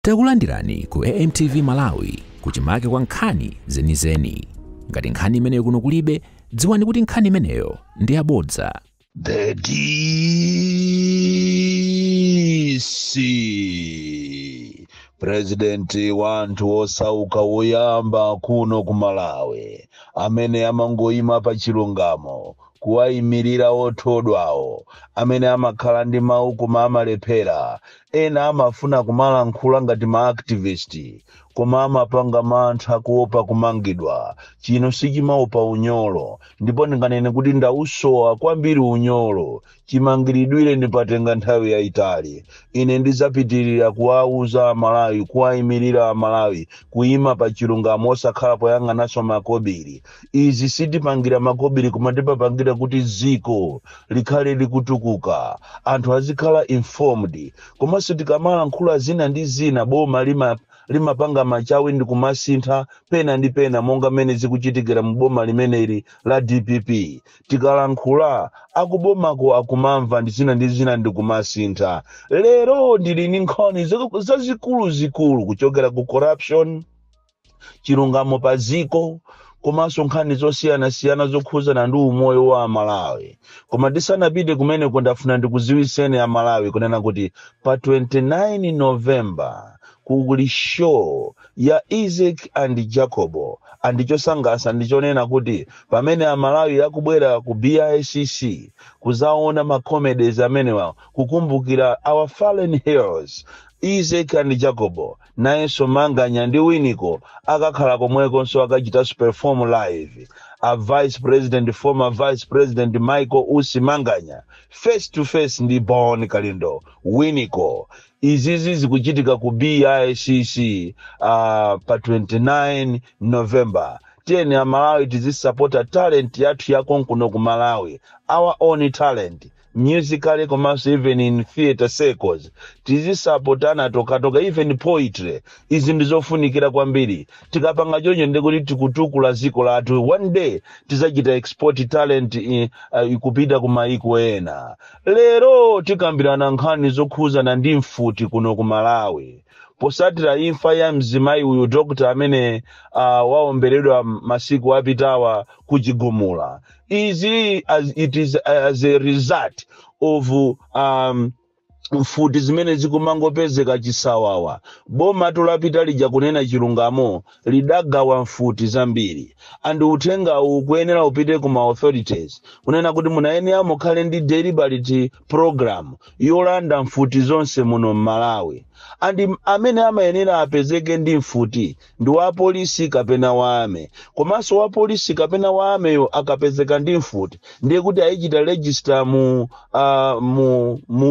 Takulandirani ku AMTV Malawi, kuchimake kwa nkhani zenizeni. Ngati nkhani imeneyo kuno kulibe, dziwani kuti nkhani imeneyo ndi yabodza. The DC, President wa anthu osauka woyamba kuno ku Malawi, amene amangoyima pa chilungamo, kuwayimirira othodwawo, amene amakhala ndi mawu koma amalephera. Ena amafuna kumalankhula ngati ma activist, koma amapanga mantha kuopa kumangidwa. Chino sichimaopa unyolo, ndipo ndinganene kuti ndausowa kwambiri unyolo. Chimangiridwire ndipatenga nthawi yayitali. Ine ndidzapitirira kuwauza Amalawi, kuwayimirira Amalawi, kuyima pa chilungamo, osakhala poyang'ananso makobiri. Izi sitipangira makobiri, koma timapangira kuti dziko likhale likutukuka, anthu azikhala informed. Komanso tikamalankhula zina ndi zina, boma limapanga machawi ndi kumasintha pena ndi pena, monga mmene zikuchitikira mu boma limeneli la DPP. Tikalankhula, akubomako akumamva ndi zina ndi zina ndi kumasintha. Lero ndili ndi nkhani zazikuluzikulu kuchokera ku corruption, chilungamo pa ziko, komanso nkhani zosiyanasiyana zokhuzana ndi umoyo wa Amalawi. Koma tisanapite kumeneko, ndafuna ndikuziwiseni Amalawi kunena kuti pa 29 November kuli show ya Isaac and Jacobo. Andichosangalatsa ndichonena kuti pamene Amalawi akubwera ku BICC kuzaona ma comedies amenewa, kukumbukira our fallen heroes Isaac and Jacobo, nayenso Manganya ndi Winiko akakhala komwekonso, akachitanso perform live. A vice president, former vice president Michael Usi Manganya face to face ndi Bon Kalindo, Winiko. Izizi zikuchitika ku BICC pa 29 November. Tiyeni Amalawi tizisapota talent yathu yakonkuno ku Malawi, our own talent musically, komanso even in theatre circles tizisapotana tokatoka, even poetry. Izi ndizofunikira kwambiri. Tikapanga choncho, ndikuti tikutukula dziko lathu. One day tizachita export talent ikupita ku maiko ena. Lero tikambirana nkhani zokhuzana ndi mfuti kuno ku Malawi, posatira imfa ya mzimayi uyu, doctor amene waomberedwa masiku apitawa kuchigumula. Izi as, it is as a result of mfuti zimene zikumangopezeka chisawawa. Boma tulapita lija, kunena chilungamo, lidagawa mfuti zambiri, and uthenga uwu kuyenera upite kuma authorities, kunena kuti munayenera mukhale ndi deliberate program yolanda mfuti zonse muno mMalawi. And amene amayenera apezeke ndi mfuti ndi wa polisi kapena wa army. Komanso wa polisi kapena wa armyyo akapezeka ndi mfuti, ndiye kuti ayichita register mu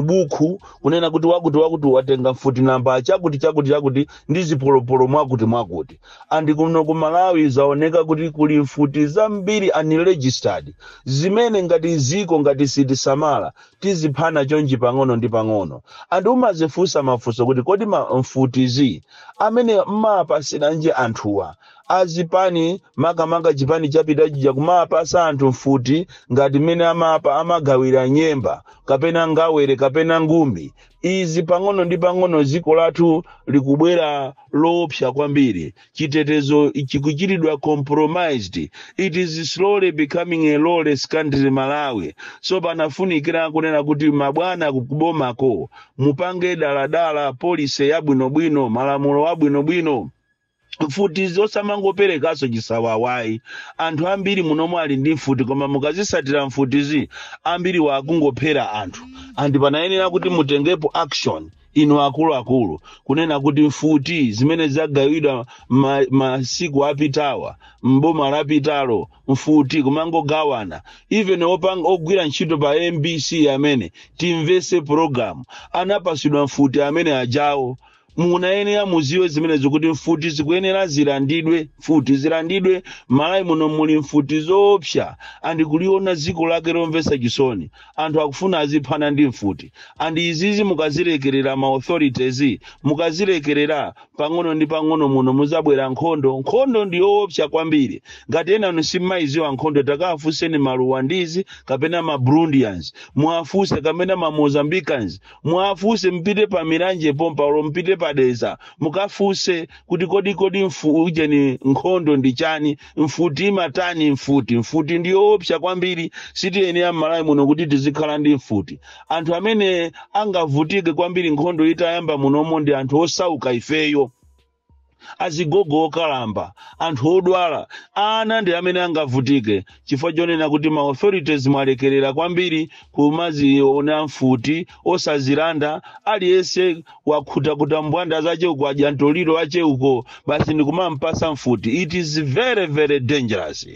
buku, kunena kuti wakuti wakuti watenga mfuti namba chakuti chakuti chakuti ndi zipolopolo mwakuti mwakuti. And kuno ku Malawi zaoneka kuti kuli mfuti zambiri unregistered, zimene ngati ziko ngati sitisamala tiziphana chonchi pang'ono ndi pang'ono. And umazifunsa mafunso kuti kodi mfutizi amene mmapasiranji anthuwa azipani, makamaka chipani chapita chija, kumapasa anthu mfuti ngati mmene amapa amagawira nyemba kapena ngawere kapena ngumbi? Izi pang'ono ndi pang'ono dziko lathu likubwera loopsa kwambiri. Chitetezo chikuchitidwa compromised. It is slowly becoming a lawless country, Malawi. So panafunikira kunena kuti mabwana kubomako mupange daladala policy yabwinobwino, malamulo abwinobwino, mfuti zosamangoperekanso chisawawayi. Anthu ambiri munomwe ali ndi mfuti, koma mukazisatira mfutizi, ambiri wakungophera anthu. And panayenera kuti mutengepo action inu akuluakulu, kunena kuti mfuti zimene zagawidwa masiku apitawa, mboma lapitalo, mfuti kumangogawana, even opanga ogwira ntchito pa MBC amene timvese program anapasidwa mfuti amene ajawo. Munayenera muziwe zimenezo kuti mfuti zikuyenera zilandidwe, mfuti zilandidwe. Malawi muno muli mfuti zoopsa, and kuliona dziko lake lomvetsa chisoni. Anthu akufuna aziphana ndi mfuti. And izizi mukazilekerera, ma authorities mukazilekerera, pang'ono ndi pang'ono muno muzabwera nkhondo. Nkhondo ndi yoopsa kwambiri. Ngati ena simmayiziwa nkhondo, takafunseni ma Rwandese kapena ma Burundians, muwafunse, kapena ma Mozambicans muwafunse. Mpite pa Milanje pompa, olo mpite pa Padeza, mukafunse kuti kodi ujeni nkhondo ndi chani, mfuti imatani? Mfuti ndiyoopsa kwambiri. Sitiyenera m'Malawi muno kuti tizikhala ndi mfuti. Anthu amene angavutike kwambiri nkhondo itayamba munomo ndi anthu osauka ifeyo, azigogo okalamba, anthu odwala, ana ndi amene angavutike, chifukwa chonena kuti ma authorities mwalekerera kwambiri kumaziona mfuti osazilanda. Aliyense wakhutakuta mbwanda zacheuko, adya ntoliro acheuko, basi ndikumampasa mfuti. It is very very dangerous.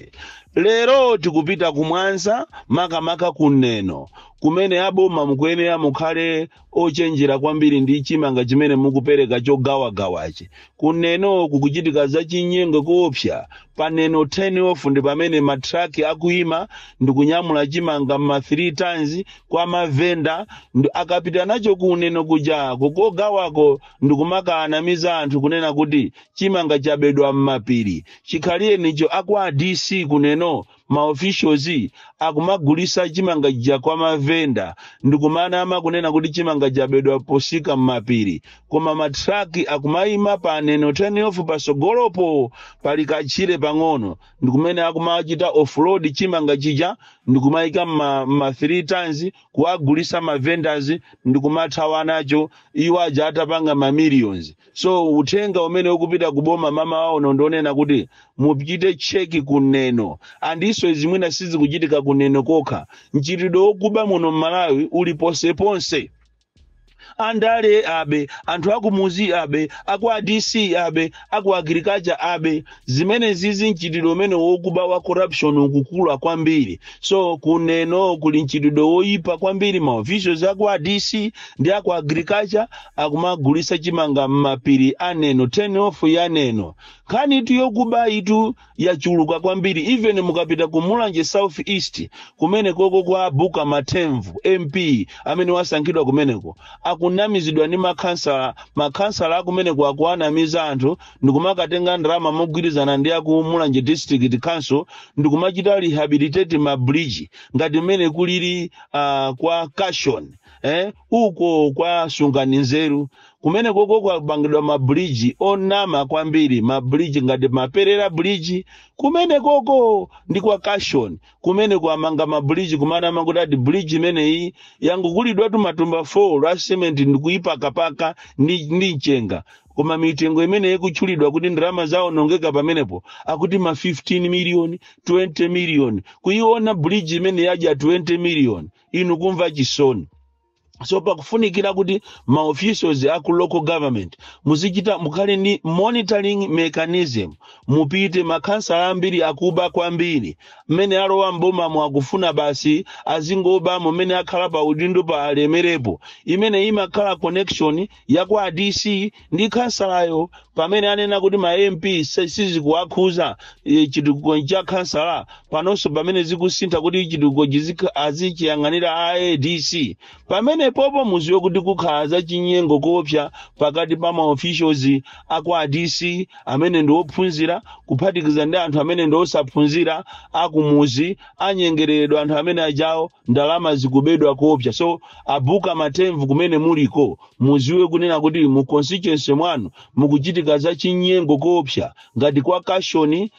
Lero tikupita kumwanza, makamaka kuneno kumene aboma mukuyenera mukhale ochenjera kwambiri ndi chimanga chimene mukupereka chogawagawachi. Kuneno kukuchitika zachinyengo kuopsa. Paneno 10 off ndi pamene matraki akuyima ndikunyamula chimanga ma 3 tons kwa mavenda. Akapita nacho kuneno kuja kukogawako, ndikumakanamiza anthu kunena kuti chimanga chabedwa m'mapiri. Chikhaliyenicho akwa DC kuneno, ma officials akumagulisa chimanga chija kwa mavenda ndikumanama kunena kuti chimanga chabedwa posika m'mapiri, koma matraki akumayima pa Neno 10 off, pasogolopo pali kachire pang'ono, ndikumene akumachita offload chimanga chija ndikumayika ma 3 tons kuwagulisa ma vendors ndikumathawa nacho, iwo aja atapanga ma millions. So uthenga umene ukupita kuboma mama wawo ndionena kuti muchite check kuneno. Andiso zimwina sizikuchitika kuneno kokha, mchitidwe wokuba muno m'Malawi uli ponseponse. Andale abe, anthu akumuzi abe, aku ADC abe, aku agriculture abe. Zimene zizi mchitidwe umene wokuba wa corruption ukukula kwambiri. So kuneno kuli mchitidwe woyipa kwambiri. Ma officials aku ADC ndi aku agriculture akumagulisa chimanga m'mapiri aneno 10 off yaneno. Nkhani itu yokuba itu yachuluka kwambiri. Even mukapita ku Mulanje South East kumene koko kwa Buka Matemvu MP amene wasankhidwa kumeneko, akunamizidwa ndi makhansala. Makhansala akumeneko akuanamiza anthu ndikumakatenga ndalama mogwirizana ndi aku Mulanje District Council ndikumachita rehabilitate ma bridge ngati mmene kulili kwa Cashon, uko kwa Sungani Nzeru kumene koko kwapangidwa mabridge onama kwambiri, mabridge ngati Maperera Bridge kumene koko ndi kwa Cashon kumene kwamanga mabridge kumanama kuti ati bridge imeneyi yangokulidwatu matumba 4 la cement ndikuyipakapaka ndi mchenga, koma mitengo imene ikutchulidwa kuti ndalama zawonongeka pamenepo akuti ma 15 million, 20 million. Kuiona bridge imene yadya 20 million, inu kumva chisoni. So pakufunikira kuti ma officials aku local government muzichita mukhale ndi monitoring mechanism. Mupite makhansala ambiri akuba kwambiri. Mmene alowa mbomamo akufuna basi azingobamo, mmene akhala pa udindo pa alemerepo. Imene imakhala connection ya kwa DC ndi khansalayo. Pamene anena kuti ma MP sizikuwakhuza, chitukuko cha khansala, panonso pamene zikusintha kuti chitukuko azichiyang'anira ADC, pamene popo muziwe kuti kukhala za chinyengo koopsa pakati pa ma officials aku ADC amene ndi ophunzira kuphatikiza ndi anthu amene ndi osaphunzira akumuzi. Anyengereredwa anthu amene ajawo, ndalama zikubedwa koopsa. So Abuka Matemvu kumene muliko, muziwe kunena kuti mu constituency mwanu mukuchitika za chinyengo koopsa ngati kwa Kashoni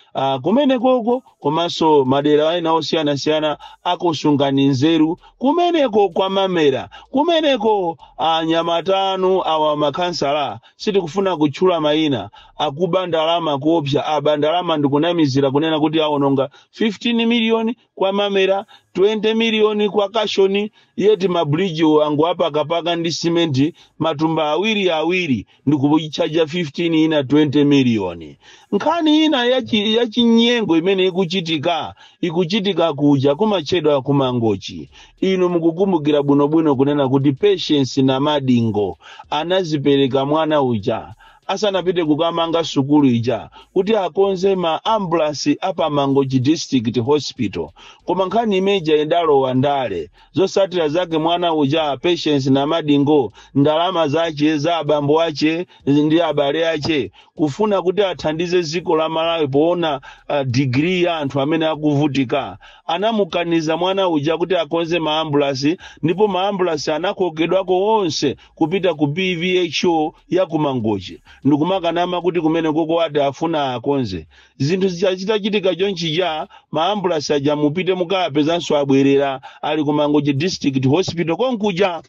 kumene koko, komanso madera ena osiyanasiyana akusungani nzeru kumeneko kwa Mamera kumeneko. Anyamatanu awa makhansala, sitikufuna kutchula mayina, akuba ndalama kuopsa. Aba ndalama ndikunamizira kunena kuti awononga 15 miliyoni kwa Mamera, 20 miliyoni kwa Kashoni, yeti mabridge angu apakapaka ndi simenti matumba awiri awiri ndikuchaja 15 ina 20 miliyoni. Nkhani ina yachinyengo imene ikuchitika kuja kumatchedwa kumangochi. Inu mukukumbukira bwinobwino kunena kuti Patience na Madingo anazipereka mwana uja. Asanapite kukamanga sukulu ija, kuti akonze ma ambulance apa Mangochi District Hospital, koma nkhani imeja idalowa ndale. Zosatira zake, mwana uja Patience Namadingo, ndalama zace za abambo ace ndi abale ace, kufuna kuti athandize dziko la Malawi poona degree ya anthu amene akuvutika, anamukaniza mwana uja kuti akonze maambulasi, ndipo maambulasi anakokedwako onse kupita ku PVHO ya ku Mangochi, ndikumakanama kuti kumene koko ati afuna akonze zinthu. Zitachitika chonchija, maambulasi aja mupite mukapezanso abwerera, ali ku Mangochi District Hospital konkuja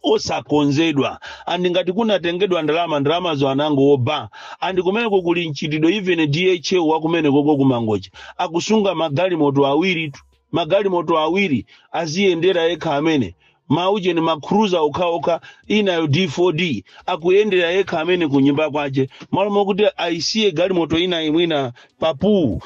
osakonzedwa. And ngati kunatengedwa ndalama, ndalamazo anangoba. And kumeneko kuli mchitidwe, even DHO wa kumenekoko kumangochi akusunga magalimoto awiri tu, magalimoto awiri aziyendera yekha amene, maucheni ma Cruiser okhaokha, inayo D4D, akuyendera yekha amene kunyumba kwace, malo mokuti aisiye galimoto ina imwina papu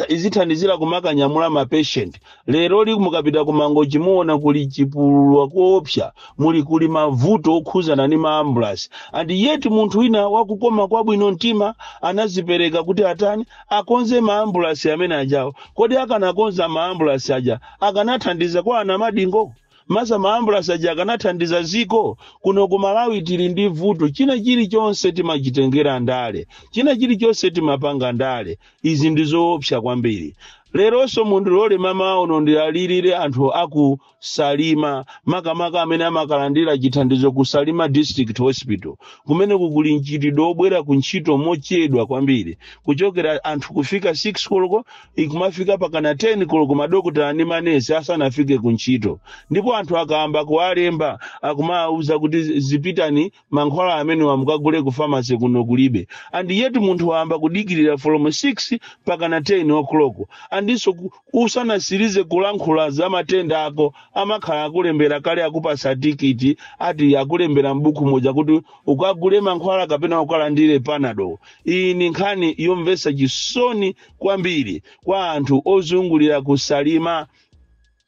izithandizira kumakanyamula ma patient. Lero li mukapita kumangochi muona kuli chipululu koopsa, muli kuli mavuto okhuzana ndi ma ambulance, and yet munthu wina wakukoma kwabwino mtima anazipereka kuti atani? Akonze ma ambulance amene ajawo. Kodi akanakonza ma ambulance aja akanathandiza kwa ana Madingo masa? Maambulasi aja akanathandiza ziko kuno ku Malawi? Tili ndi vuto, china chilichonse timachitengera ndale, china chilichonse timapanga ndale. Izi ndi zoopsa kwambiri. Leronso mundilole mama uno ndiyalirire anthu aku Salima, makamaka amene amakalandira chithandizo ku Salima District Hospital. Kumene kuli mchitidwe obwera ku ntchito mochedwa kwambiri, kuchokera anthu kufika 6 koloko, ikumafika pakana 10 koloko madokotala ndi manesi asanafike ku ntchito. Ndipo anthu akayamba kuwalemba, akumawuza kuti zipitani, mankhwala amene mukagule ku pharmacy, kuno kulibe. And yet munthu wayamba kudikirira from 6 pakana 10 o'clock, andinso usanasirize kulankhula za matenda ako, amakhala akulembera kale, akupasa tikiti, ati akulembera m'buku moja kuti ukagule mankhwala kapena ukalandire Panado. Iyi ni nkhani yomvetsa chisoni kwambiri kwa anthu ozungulira kusalima.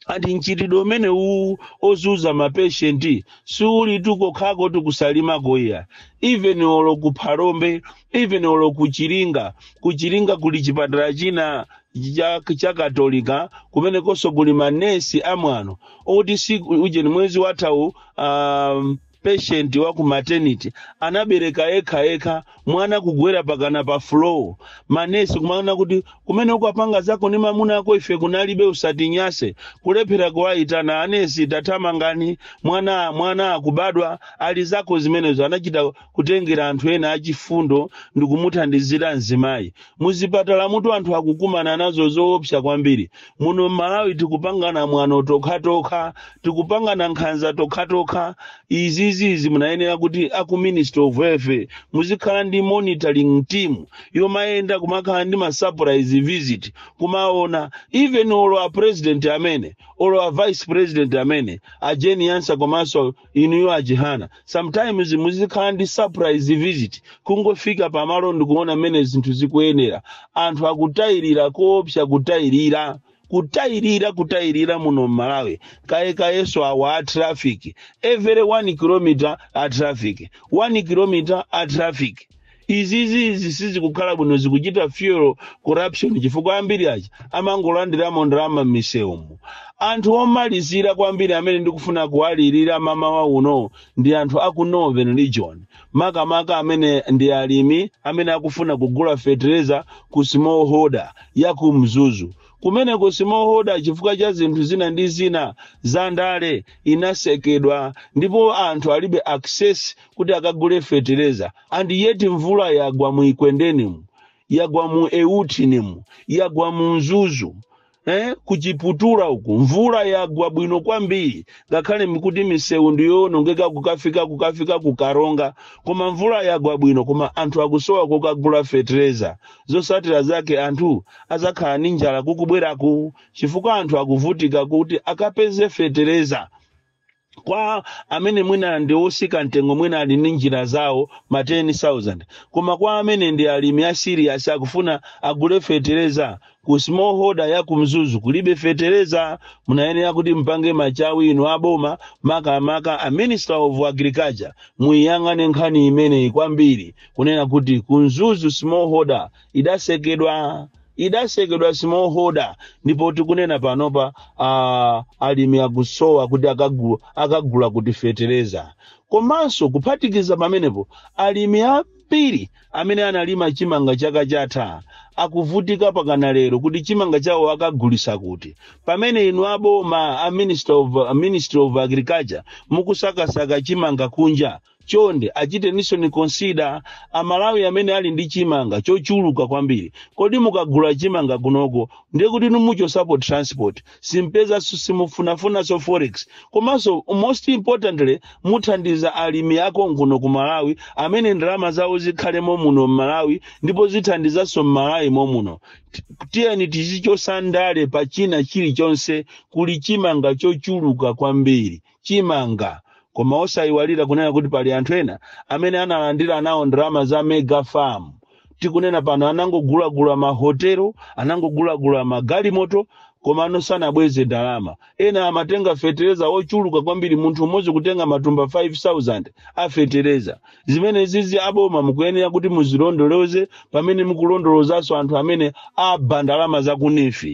Ati mchitidwe umene uwu ozuza ma patient siuli tukokhako tikusalimako iya, even olo ku Phalombe, even olo ku Chiringa. Ku Chiringa kuli chipatala china cha Katolika, kumenekonso kuli manesi amwano okuti si ujeni. Mwezi wathawu patient wa ku maternity anabereka yekha yekha, mwana kugwera pakana pa floor. Manesi kumaona kuti kumene ukapanga zako ndi mamuna ako, ife kunalibe, usatinyase. Kulephera kuwayitana anesi, tathamangani, mwana akubadwa, ali zako zimenezo. Anachita kutengera anthu ena achifundo ndi kumuthandizira mzimayi. Muzipatala mutu anthu akukumana nazo zoopsa kwambiri. Muno Mmalawi tikupangana mwano tokhatokha, tikupangana nkhanza tokhatokha. Izizizi munayenera kuti aku Ministry of Health muzikhala ndi monitoring team yomayenda, kumakhala ndi ma surprise visit, kumaona. Even olo a president amene, olo a vice president amene, a Jane Ansah, komanso inuyo a Chihana, sometimes muzikhala ndi surprise visit, kungofika pamalo ndikuona mmene zinthu zikuyenera. Anthu akutayirira koopsa, kutayirira, kutayirira, kutayirira muno mmalawi. Kayekayenso awa a traffic, every 1 kilometer a traffic, 1 kilometer a traffic. Izizi sizikukhala bwino, zikuchita fuel corruption, chifukwa ambiri aja amangolandiramo ndalama m'misewumo. Anthu omalizira kwambiri amene ndikufuna kuwalirira mamawa uno ndi anthu aku Northern Region, makamaka amene ndi alimi amene akufuna kugula fetereza ku smallholder ya ku Mzuzu. Kumeneko smallholder, chifukwa cha zinthu zina ndi zina za ndale, inasekedwa ndipo anthu alibe access kuti akagule fetereza. And yet mvula yagwa mu Ikwendenimu, yagwa mu Euthinimu, yagwa mu Mzuzu, kuchiputula uku mvula yagwa bwino kwambiri, ngakhale mikuti misewu ndiyonongeka kukafika kukaronga, koma mvula yagwa bwino, koma anthu akusowa kokagula fetereza. Zosatira zake, anthu azakhala ndi njala kukubweraku, chifukwa anthu akuvutika kuti akapeze fetereza. Kwa amene mwina ndi osika mtengo, mwina ali ndi njira zawo, ma 10,000, koma kwa amene ndi alimi a serious akufuna agule fetereza ku smallholder ya kumzuzu, kulibe fetereza. Munayenera kuti mpange machawi inu aboma, makamaka a Minister of Agriculture, muyang'ane nkhani imeneyi kwambiri, kunena kuti kumzuzu smallholder idasekedwa, idasekedwa smallholder. Ndipo tikunena panopa alimi akusowa kuti akagula kuti fetereza. Komanso kuphatikiza pamenepo, alimi ambiri amene analima chimanga chaka chatha akuvutika pakana lero kuti chimanga chawo akagulisa kuti, pamene inu aboma, a Ministry of Agriculture, mukusakasaka chimanga kunja. Chonde achiteninso consider Amalawi amene ali ndi chimanga chochuluka kwambiri. Kodi mukagula chimanga kunoko, ndiye kuti numuchosapo transport, simpezanso, simufunafunanso forex, komanso most importantly muthandiza alimi ako kuno ku Malawi amene ndalama zawo zikhalemo muno m'Malawi, ndipo zithandizanso m'Malawi momuno. Tiyeni tizichosa ndale pa china chilichonse. Kuli chimanga chochuluka kwambiri chimanga, koma osayiwalira kunena kuti pali anthu ena amene analandira nawo ndalama za mega farm. Tikunena pano anangogulagula mahotelo, anangogulagula magalimoto, koma ano sanabweze ndalama. Ena amatenga fetereza ochuluka kwambiri, munthu umodzi kutenga matumba 5000 a fetereza. Zimene zizi aboma mukuyenera kuti muzilondoloze pamene mukulondolozanso anthu amene aba ndalama za ku NEEF.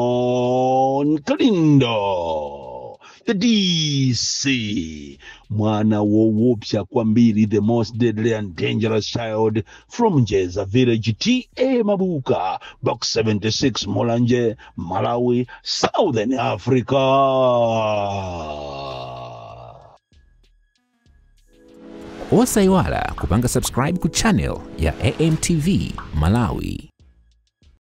Bon Kalindo, the DC, mwana woopsa kwambiri, the most deadly and dangerous child from Njeza Village, TA Mabuka, Box 76, Mulanje, Malawi, Southern Africa. Osayiwala kupanga subscribe ku channel ya AMTV Malawi.